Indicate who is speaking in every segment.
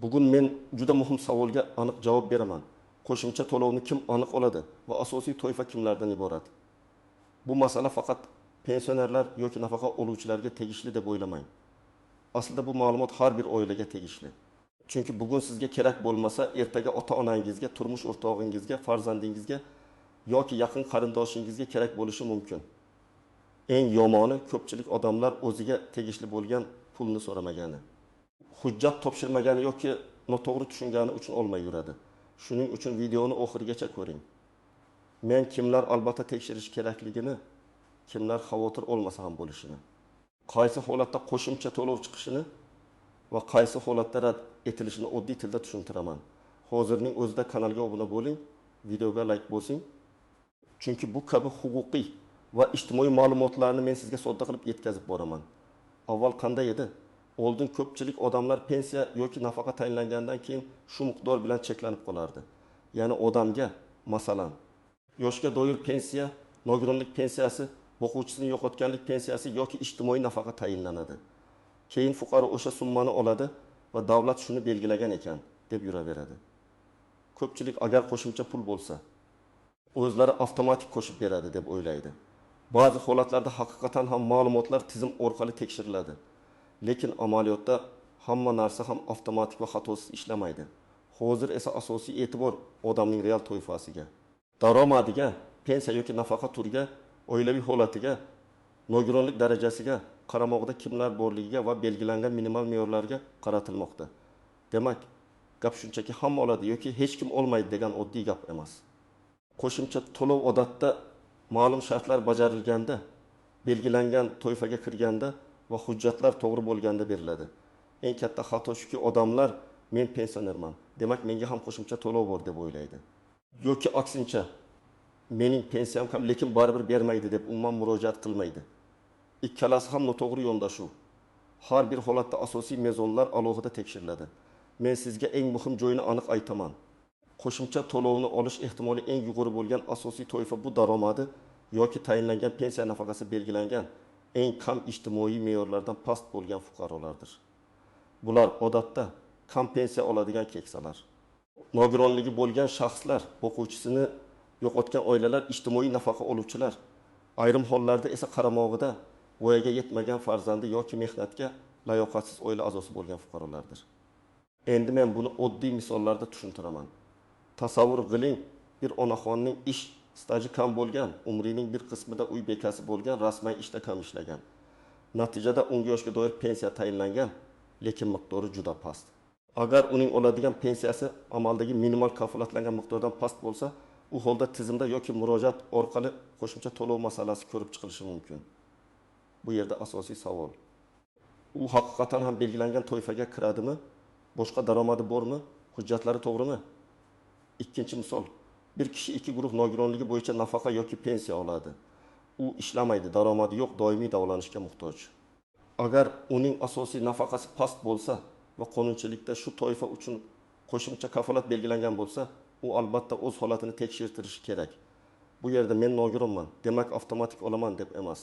Speaker 1: Bugun men juda muhim savolga aniq javob beraman, qo'shimcha to'lovni kim aniq oladi va asosiy toifa kimlardan iborat? Bu masala faqat pensionerlar yoki nafaqa oluvchilarga tegishli deb o'ylamang. Aslida bu ma'lumot har bir oilaga tegishli. Chunki bugun sizga kerak bo'lmasa, ertaga ota-onangizga, turmush o'rtog'ingizga, farzandingizga yoki yaqin qarindoshingizga kerak bo'lishi mumkin. Eng yomoni, ko'pchilik odamlar o'ziga tegishli bo'lgan pulni so'ramagani, hujjat topshirmagani yoki noto'g'ri tushungani uchun olmay yuradi. Shuning uchun videoni oxirigacha ko'ring. Men kimlar albatta tekshirish kerakligini, kimlar xavotir olmasa ham bo'lishini, qaysi holatda qo'shimcha to'lov chiqishini va qaysi holatda rad etilishini oddiy tilda tushuntiraman. Hozirning o'zida kanalga obuna bo'ling, videoga like bosing. Chunki bu kabi huquqiy va ijtimoiy ma'lumotlarni men sizga sodda qilib yetkazib boraman. Avval qanday edi? Oldin ko'pchilik odamlar pensiya yoki nafaqa tayinlangandan keyin shu miqdor bilan cheklanib qolardi. Ya'ni odamga, masalan, yoshga doir pensiya, nogironlik pensiyasi, boquvchisini yo'qotganlik pensiyasi yoki ijtimoiy nafaqa tayinlanadi. Keyin fuqaro o'sha summani oladi va davlat shuni belgilagan ekan deb yuraveradi. Ko'pchilik agar qo'shimcha pul bo'lsa, o'zlari avtomatik qo'shib beradi deb o'ylaydi. Ba'zi holatlarda haqiqatan ham ma'lumotlar tizim orqali tekshiriladi. Lekin amaliyotda hamma narsa ham avtomatik va xatosiz ishlamaydi. Hozir esa asosiy e'tibor odamning real toifasiga, daromadiga, pensiya yoki nafaqa turiga, oilaviy holatiga, nogironlik darajasiga, qaramog'ida kimlar borligiga va belgilangan minimal me'yorlarga qaratilmoqda. Demak, gap shunchaki hamma oladi yoki hech kim olmaydi degan oddiy gap emas. Qo'shimcha to'lov odatda ma'lum shartlar bajarilganda, belgilangan toifaga kirganda va hujjatlar to'g'ri bo'lganda beriladi. Eng katta xato shuki, odamlar men pensionerman, demak menga ham qo'shimcha to'lov bor deb o'ylaydi. Yoki aksincha, mening pensiyam kam, lekin baribir bermaydi deb umuman murojaat qilmaydi. Ikkalasi ham noto'g'ri yondashuv. Har bir holatda asosiy mezonlar alohida tekshiriladi. Men sizga eng muhim joyini aniq aytaman. Qo'shimcha to'lovni olish ehtimoli eng yuqori bo'lgan asosiy toifa bu daromadi yoki tayinlangan pensiya nafaqasi belgilangan eng kam ijtimoiy me'yorlardan past bo'lgan fuqarolardir. Bular odatda kam pensiya oladigan keksalar, nogironligi bo'lgan shaxslar, boquvchisini yo'qotgan oilalar, ijtimoiy nafaqa oluvchilar, ayrim hollarda esa qaramog'ida voyaga yetmagan farzandi yoki mehnatga layoqatsiz oila a'zosi bo'lgan fuqarolardir. Endi men buni oddiy misollarda tushuntiraman. Tasavvur qiling, bir onaxonning ish staji kam bo'lgan, umrining bir qismida uy bekasi bo'lgan, rasman ishda kam ishlagan. Natijada unga yoshga doir pensiya tayinlangan, lekin miqdori juda past. Agar uning oladigan pensiyasi amaldagi minimal kafolatlangan miqdordan past bo'lsa, u holda tizimda yoki murojaat orqali qo'shimcha to'lov masalasi ko'rib chiqilishi mumkin. Bu yerda asosiy savol: u haqiqatan ham belgilangan toifaga kiradimi? Boshqa daromadi bormi? Hujjatlari to'g'rimi? Ikkinchi misol: bir kishi ikki guruh nogironligi bo'yicha nafaqa yoki pensiya oladi. U ishlamaydi, daromadi yo'q, doimiy davolanishga muhtoj. Agar uning asosiy nafaqasi past bo'lsa va qonunchilikda shu toifa uchun qo'shimcha kafolat belgilangan bo'lsa, u albatta o'z holatini tekshirtirishi kerak. Bu yerda men nogironman, demak avtomatik olaman deb emas,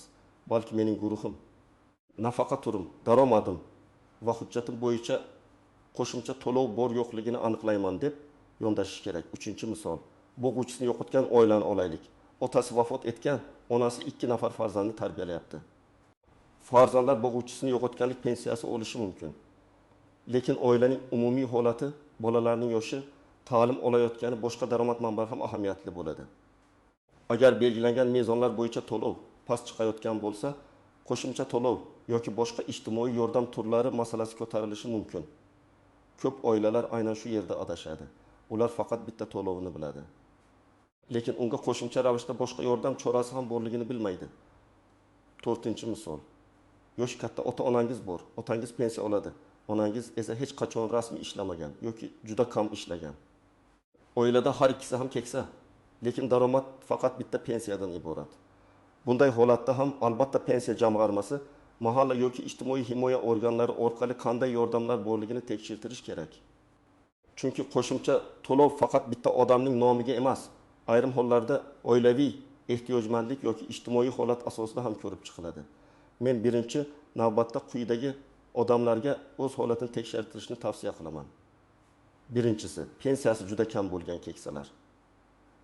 Speaker 1: balki mening guruhim, nafaqa turim, daromadim va hujjatim bo'yicha qo'shimcha to'lov bor yo'qligini aniqlayman deb yondashish kerak. Uchinchi misol: boquvchisini yo'qotgan oilani olaylik. Otasi vafot etgan, onasi 2 nafar farzandni tarbiyalayapti. Farzandlar boquvchisini yo'qotganlik pensiyasi olishi mumkin. Lekin oilaning umumiy holati, bolalarning yoshi, ta'lim olayotgani, boshqa daromad manbalari ham ahamiyatli bo'ladi. Agar belgilangan mezonlar bo'yicha to'lov past chiqayotgan bo'lsa, qo'shimcha to'lov yoki boshqa ijtimoiy yordam turlari masalasi ko'tarilishi mumkin. Ko'p oilalar aynan shu yerda adashadi. Ular faqat bitta to'lovni biladi. Lekin unga qo'shimcha ravishda boshqa yordam chorasi ham borligini bilmaydi. To'rtinchi misol: yoshi katta ota-onangiz bor, otangiz pensiya oladi, onangiz esa hech qachon rasmiy ishlamagan yoki juda kam ishlagan. Oilada har ikkisi ham keksa, lekin daromad faqat bitta pensiyadan iborat. Bunday holatda ham albatta pensiya jamg'armasi, mahalla yoki ijtimoiy himoya organlari orqali qanday yordamlar borligini tekshirtirish kerak. Chunki qo'shimcha to'lov faqat bitta odamning nomiga emas, ayrim hollarda oilaviy ehtiyojmandlik yoki ijtimoiy holat asosida ham ko'rib chiqiladi. Men birinchi navbatda quyidagi odamlarga o'z holatini tekshirtirishni tavsiya qilaman. Birinchisi, pensiyasi juda kam bo'lgan keksalar.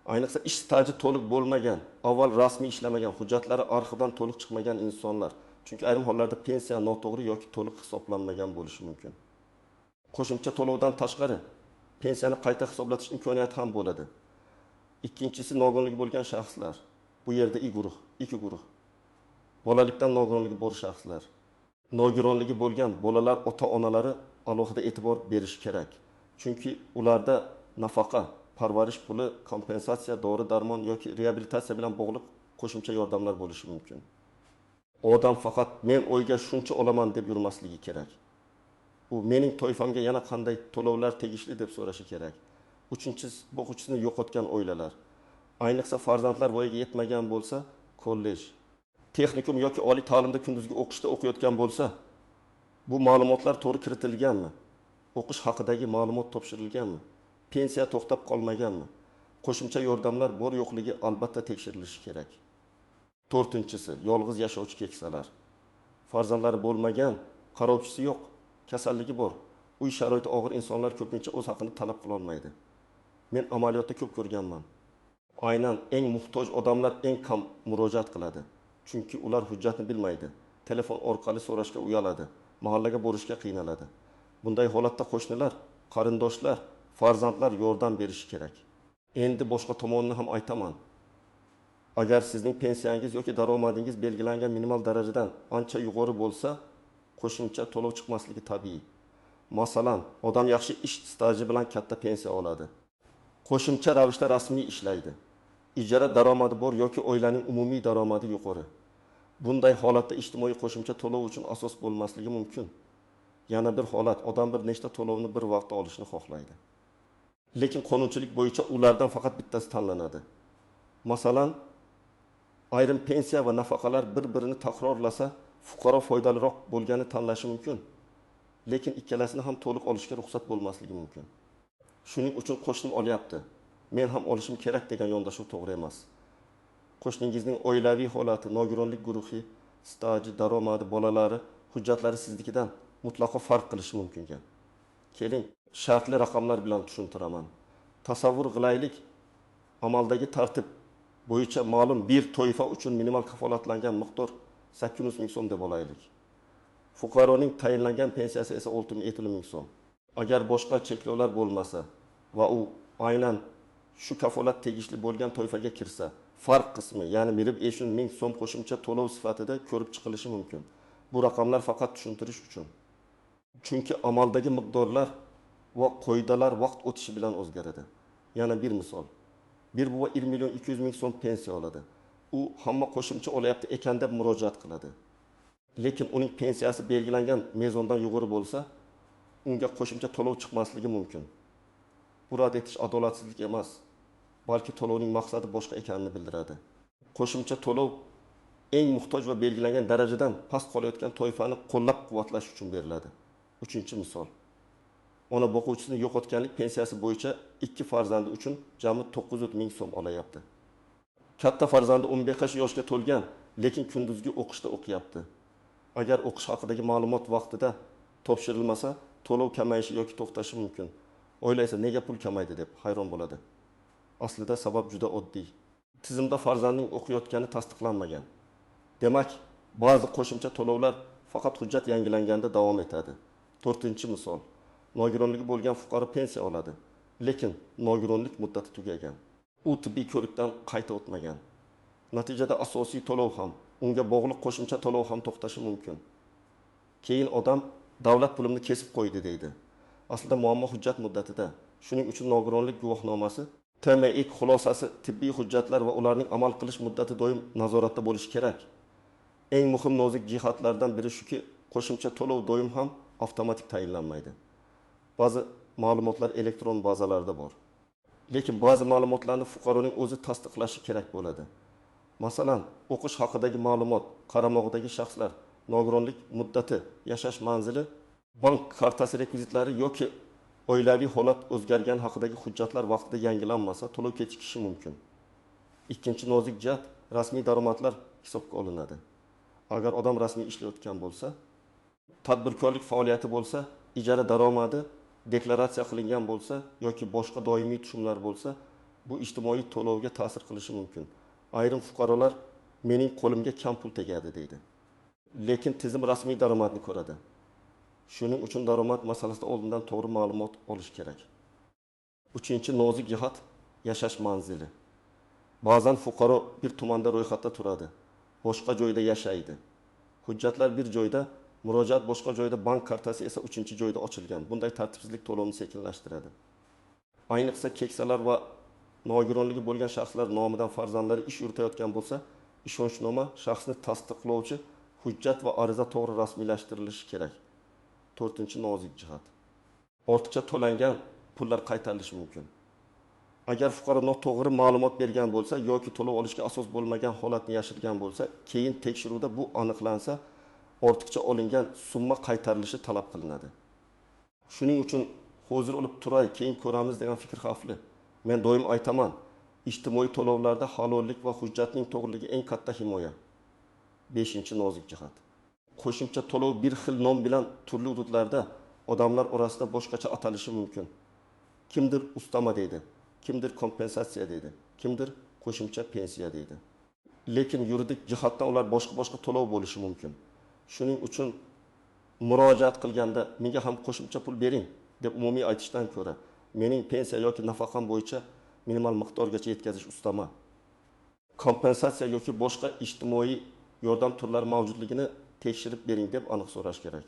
Speaker 1: Ayniqsa ish staji to'liq bo'lmagan, avval rasmiy ishlamagan, hujjatlari arxivdan to'liq chiqmagan insonlar. Chunki ayrim hollarda pensiya noto'g'ri yoki to'liq hisoblanmagan bo'lishi mumkin. Qo'shimcha to'lovdan tashqari pensiyani qayta hisoblatish imkoniyati ham bo'ladi. Ikkinchisi, nogironligi bo'lgan shaxslar. Bu yerda ikki guruh. Bolalikdan nogironligi bor shaxslar. Nogironligi bo'lgan bolalar ota-onalari alohida e'tibor berishi kerak. Chunki ularda nafaqa, parvarish puli, kompensatsiya, dori-darmon yoki reabilitatsiya bilan bog'liq qo'shimcha yordamlar bo'lishi mumkin. Odam faqat men oyga shuncha olaman deb yurmasligi kerak. U mening toifamga yana qanday to'lovlar tegishli deb so'rashi kerak. Uchinchisi, boquvchisini yo'qotgan oilalar. Ayniqsa farzandlar voyaga yetmagan bo'lsa, kollej, texnikum yoki oliy ta'limda kunduzgi o'qishda o'qiyotgan bo'lsa, bu ma'lumotlar to'g'ri kiritilganmi? O'qish haqidagi ma'lumot topshirilganmi? Pensiya to'xtab qolmaganmi? Qo'shimcha yordamlar bor yo'qligi albatta tekshirilishi kerak. To'rtinchisi, yolg'iz yashovchi keksalar. Farzandlari bo'lmagan, qarovchisi yo'q, kasalligi bor. Uy sharoiti og'ir insonlar ko'pincha o'z haqini talab qila olmaydi. Men amaliyotda ko'p ko'rganman. Aynan eng muhtoj odamlar eng kam murojaat qiladi. Chunki ular hujjatni bilmaydi. Telefon orqali so'rashga uyaladi, mahallaga borishga qiynaladi. Bunday holatda qo'shnilar, qarindoshlar, farzandlar yordam berishi kerak. Endi boshqa tomonni ham aytaman. Agar sizning pensiyangiz yoki daromadingiz belgilangan minimal darajadan ancha yuqori bo'lsa, qo'shimcha to'lov chiqmasligi tabiiy. Masalan, odam yaxshi ish staji bilan katta pensiya oladi. Qo'shimcha ravishda rasmiy ishlaydi. Ijara daromadi bor yoki oilaning umumiy daromadi yuqori. Bunday holatda ijtimoiy qo'shimcha to'lov uchun asos bo'lmasligi mumkin. Yana bir holat, odam bir nechta to'lovni bir vaqtda olishni xohlaydi. Lekin qonunchilik bo'yicha ulardan faqat bittasi tanlanadi. Masalan, ayrim pensiya va nafaqalar bir-birini takrorlasa, fuqaro foydaliroq bo'lgani tanlashi mumkin. Lekin ikkalasini ham to'liq olishga ruxsat bo'lmasligi mumkin. Shuning uchun qo'shnim olyapti, men ham olishim kerak degan yondashuv to'g'ri emas. Qo'shningizning oilaviy holati, nogironlik guruhi, staji, daromadi, bolalari, hujjatlari siznikidan mutlaqo farq qilishi mumkin ekan. Keling, shartli raqamlar bilan tushuntiraman. Tasavvur qilaylik, amaldagi tartib bo'yicha ma'lum bir toifa uchun minimal kafolatlangan miqdor 800 ming so'm deb olaylik. Fuqaroning tayinlangan pensiyasi esa 6,7 ming so'm. Agar boshqa cheklovlar bo'lmasa va u aynan shu kafolat tegishli bo'lgan toifaga kirsa, farq qismi, ya'ni 1,5 ming so'm qo'shimcha to'lov sifatida ko'rib chiqilishi mumkin. Bu raqamlar faqat tushuntirish uchun. Chunki amaldagi miqdorlar va qoidalar vaqt o'tishi bilan o'zgaradi. Yana bir misol. Bir buva 1 million 200 ming so'm pensiya oladi. U hamma qo'shimcha olayapti ekan deb murojaat qiladi. Lekin uning pensiyasi belgilangan mezondan yuqori bo'lsa, unga qo'shimcha to'lov chiqmasligi mumkin. Bu rad etish adolatsizlik emas, balki to'lovning maqsadi boshqa ekanini bildiradi. Qo'shimcha to'lov eng muhtoj va belgilangan darajadan past qolayotgan toifani qo'llab-quvvatlash uchun beriladi. Uchinchi misol. Ona boquvchisini yo'qotganlik pensiyasi bo'yicha 2 farzandi uchun jami 900 ming so'm olayapti. Katta farzandi 15 yoshga to'lgan, lekin kunduzgi o'qishda o'qiyapti. Agar o'qish haqidagi ma'lumot vaqtida topshirilmasa, to'lov kamayishi yoki to'xtashi mumkin. O'ylaysa, nega pul kamaydi deb hayron bo'ladi. Aslida sabab juda oddiy. Tizimda farzandning o'qiyotgani tasdiqlanmagan. Demak, ba'zi qo'shimcha to'lovlar faqat hujjat yangilanganda davom etadi. To'rtinchi misol. Nogironligi bo'lgan fuqaro pensiya oladi, lekin nogironlik muddati tugagan. U tibbiy ko'rikdan qayta o'tmagan. Natijada asosiy to'lov ham, unga bog'liq qo'shimcha to'lov ham to'xtashi mumkin. Keyin odam davlat pulimni kesib qo'ydi deydi. Aslida muammo hujjat muddatida. Shuning uchun nogironlik guvohnomasi, TMİK xulosasi, tibbiy hujjatlar va ularning amal qilish muddati doim nazoratda bo'lishi kerak. Eng muhim nozik jihatlardan biri shuki, qo'shimcha to'lov doim ham avtomatik tayinlanmaydi. Ba'zi ma'lumotlar elektron bazalarda bor. Lekin ba'zi ma'lumotlarni fuqaroning o'zi tasdiqlashi kerak bo'ladi. Masalan, o'qish haqidagi ma'lumot, qaramog'idagi shaxslar, nogironlik muddati, yashash manzili, bank kartasi rekvizitlari yoki oilaviy holat o'zgargani haqidagi hujjatlar vaqtida yangilanmasa, to'lov kechikishi mumkin. Ikkinchi nozik jihat, rasmiy daromadlar hisobga olinadi. Agar odam rasmiy ishlayotgan bo'lsa, tadbirkorlik faoliyati bo'lsa, ijara daromadi, deklaratsiya qilingan bo'lsa yoki boshqa doimiy tushumlar bo'lsa, bu ijtimoiy to'lovga ta'sir qilishi mumkin. Ayrim fuqarolar mening qo'limga kam pul tegadi deydi. Lekin tizim rasmiy daromadni ko'radi. Shuning uchun daromad masalasida oldindan to'g'ri ma'lumot olish kerak. Uchinchi nozik jihat yashash manzili. Ba'zan fuqaro bir tumanda ro'yxatda turadi, boshqa joyda yashaydi. Hujjatlar bir joyda, murojaat boshqa joyda, bank kartasi esa uchinchi joyda ochilgan. Bunday tartibsizlik to'lovni sekinlashtiradi. Ayniqsa keksalar va nogironligi bo'lgan shaxslar nomidan farzandlari ish yuritayotgan bo'lsa, ishonchnoma, shaxsni tasdiqlovchi hujjat va ariza to'g'ri rasmiylashtirilishi kerak. To'rtinchi nozik jihat. Ortiqcha to'langan pullar qaytarilishi mumkin. Agar fuqaro noto'g'ri ma'lumot bergan bo'lsa yoki to'lov olishga asos bo'lmagan holatni yashirgan bo'lsa, keyin tekshiruvda bu aniqlansa, ortiqcha olingan summa qaytarilishi talab qilinadi. Shuning uchun hozir olib turay, keyin ko'ramiz degan fikr xavfli. Men doim aytaman, ijtimoiy to'lovlarda halollik va hujjatning to'g'riligi eng katta himoya. Beshinchi nozik jihat. Qo'shimcha to'lov bir xil nom bilan turli hududlarda odamlar orasida boshqacha atalishi mumkin. Kimdir ustama deydi, kimdir kompensatsiya deydi, kimdir qo'shimcha pensiya deydi. Lekin yuridik jihatdan ular boshqa-boshqa to'lov bo'lishi mumkin. Shuning uchun murojaat qilganda menga ham qo'shimcha pul bering deb umumiy aytishdan ko'ra, mening pensiya yoki nafaqam bo'yicha minimal miqdorgacha yetkazish ustama, kompensatsiya yoki boshqa ijtimoiy yordam turlari mavjudligini tekshirib bering deb aniq so'rash kerak.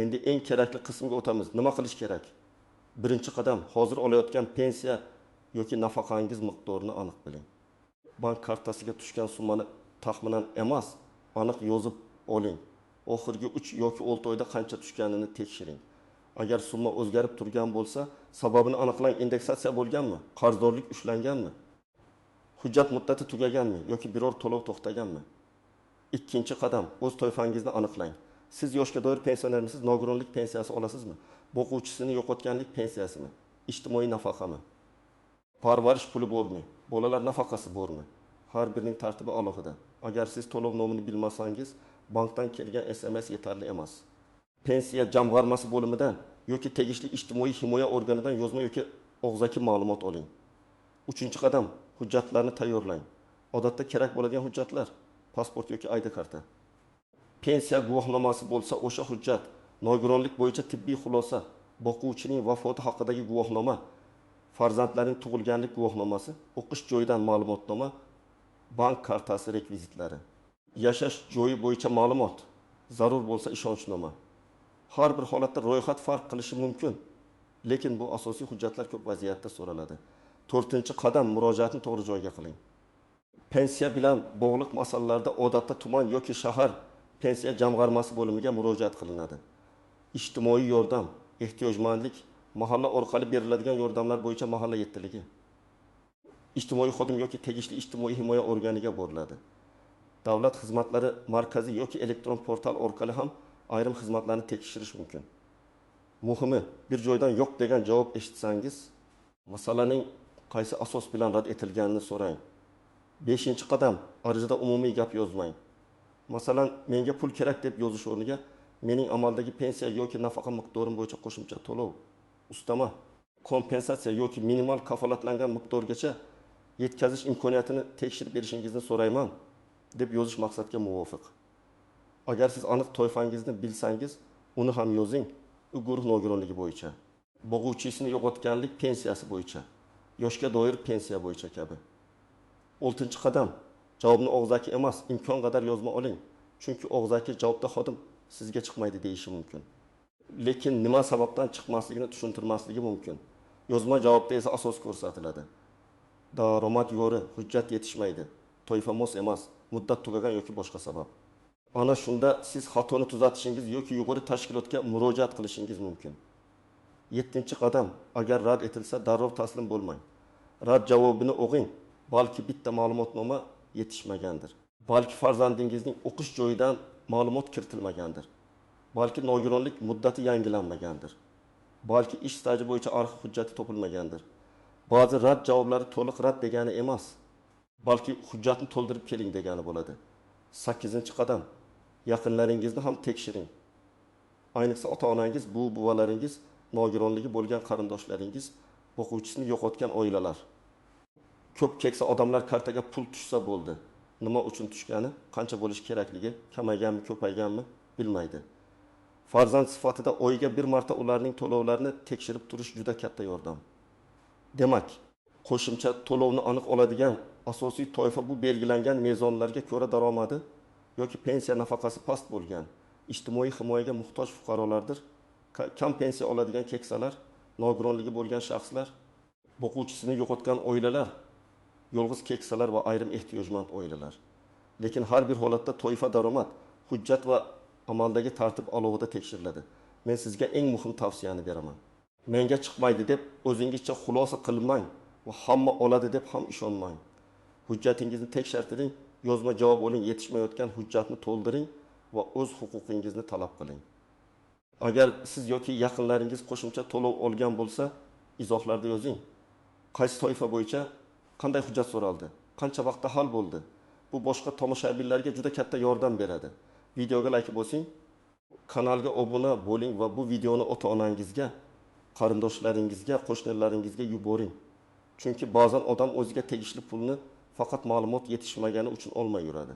Speaker 1: Endi eng kerakli qismga o'tamiz. Nima qilish kerak? Birinchi qadam, hozir olayotgan pensiya yoki nafaqangiz miqdorini aniq biling. Bank kartasiga tushgan summani taxminan emas, aniq yozib oling. Oxirgi 3 yoki 6 oyda qancha tushganini tekshiring. Agar summa o'zgarib turgan bo'lsa, sababini aniqlang. Indeksatsiya bo'lganmi? Qarzdorlik ushlanganmi? Hujjat muddati tugaganmi yoki biror to'lov to'xtaganmi? Ikkinchi qadam, o'z toifangizni aniqlang. Siz yoshga doir pensionermisiz, nogironlik pensiyasi olasizmi? Boquvchisini yo'qotganlik pensiyasimi? Ijtimoiy nafaqami? Parvarish puli bormi? Bolalar nafaqasi bormi? Har birining tartibi alohida. Agar siz to'lov nomini bilmasangiz, bankdan kelgan SMS yetarli emas. Pensiya jamg'armasi bo'limidan yoki tegishli ijtimoiy himoya organidan yozma yoki og'zaki ma'lumot oling. Uchinchi qadam, hujjatlarni tayyorlang. Odatda kerak bo'ladigan hujjatlar pasport yoki ID karta. Pensiya guvohnomasi bo'lsa, o'sha hujjat, nogironlik bo'yicha tibbiy xulosa, boquvchining vafoti haqidagi guvohnoma, farzandlarning tug'ilganlik guvohnomasi, o'qish joyidan ma'lumotnoma, bank kartasi rekvizitlari, yashash joyi bo'yicha ma'lumot, zarur bo'lsa ishonchnoma. Har bir holatda ro'yxat farq qilishi mumkin, lekin bu asosiy hujjatlar ko'p vaziyatda so'raladi. To'rtinchi qadam, murojaatni to'g'ri joyga qiling. Pensiya bilan bog'liq masalalarda odatda tuman yoki shahar pensiya jamg'armasi bo'limiga murojaat qilinadi. Ijtimoiy yordam, ehtiyojmandlik, mahalla orqali beriladigan yordamlar bo'yicha mahalla yettiligi, ijtimoiy xodim yoki tegishli ijtimoiy himoya organiga boriladi. Davlat xizmatlari markazi yoki elektron portal orqali ham ayrim xizmatlarni tekshirish mumkin. Muhimi, bir joydan yo'q degan javob eshitsangiz, masalaning qaysi asos bilan rad etilganini so'rang. Beshinchi qadam, arizada umumiy gap yozmang. Masalan, menga pul kerak deb yozish o'rniga mening amaldagi pensiya yoki nafaqa miqdorim bo'yicha qo'shimcha to'lov, ustama, kompensatsiya yoki minimal kafolatlangan miqdorgacha yetkazish imkoniyatini tekshirib berishingizni so'rayman deb yozish maqsadga muvofiq. Agar siz aniq toifangizni bilsangiz, uni ham yozing. U guruh nogironligi bo'yicha, boquvchisini yo'qotganlik pensiyasi bo'yicha, yoshga doir pensiya bo'yicha kabi. Oltinchi qadam, javobni og'zaki emas, imkon qadar yozma oling. Chunki og'zaki javobda xodim sizga chiqmaydi deyishi mumkin. Lekin nima sababdan chiqmasligini tushuntirmasligi mumkin. Yozma javobda esa asos ko'rsatiladi. Daromad yo'ri, hujjat yetishmaydi, toifa mos emas, muddat tugagan yoki boshqa sabab. Ana shunda siz xatoni tuzatishingiz yoki yuqori tashkilotga murojaat qilishingiz mumkin. Yettinchi qadam, agar rad etilsa darrov taslim bo'lmang. Rad javobini o'qing, balki bitta ma'lumotnoma yetishmagandir. Balki farzandingizning o'qish joyidan ma'lumot kiritilmagandir. Balki nogironlik muddati yangilanmagandir. Balki ish staji bo'yicha arxiv hujjati topilmagandir. Ba'zi rad javoblari to'liq rad degani emas, balki hujjatni to'ldirib keling degani bo'ladi. 8-qadam, yaqinlaringizni ham tekshiring. Ayniqsa ota-onangiz, buva-buvalaringiz nogironligi bo'lgan qarindoshlaringiz, boquvchisini yo'qotgan oilalar. Ko'p keksa odamlar kartaga pul tushsa bo'ldi. Nima uchun tushgani, qancha bo'lishi kerakligi, kamayganmi, ko'payganmi bilmaydi. Farzand sifatida oyiga bir marta ularning to'lovlarini tekshirib turish juda katta yordam. Demak, qo'shimcha to'lovni aniq oladigan asosiy toifa bu belgilangan mezonlarga ko'ra daromadi yoki pensiya nafaqasi past bo'lgan, ijtimoiy himoyaga muhtoj fuqarolardir. Kam pensiya oladigan keksalar, nogironligi bo'lgan shaxslar, boquvchisini yo'qotgan oilalar, yolg'iz keksalar va ayrim ehtiyojmand oilalar. Lekin har bir holatda toifa daromad, hujjat va amaldagi tartib alohida tekshiriladi. Men sizga eng muhim tavsiyani beraman. Menga chiqmaydi deb o'zingizcha xulosa qilmang va hamma oladi deb ham ishonmang. Hujjatingizni tekshirtiring, yozma javob oling, yetishmayotgan hujjatni to'ldiring va o'z huquqingizni talab qiling. Agar siz yoki yaqinlaringiz qo'shimcha to'lov olgan bo'lsa, izohlarda yozing. Qaysi toifa bo'yicha qanday hujjat so'raldi? Qancha vaqtda hal bo'ldi? Bu boshqa tomoshabinlarga juda katta yordam beradi. Videoga like bosing, kanalga obuna bo'ling va bu videoni ota-onangizga, qarindoshlaringizga, qo'shnilaringizga yuboring. Chunki ba'zan odam o'ziga tegishli pulni faqat ma'lumot yetishmagani uchun olmay yuradi.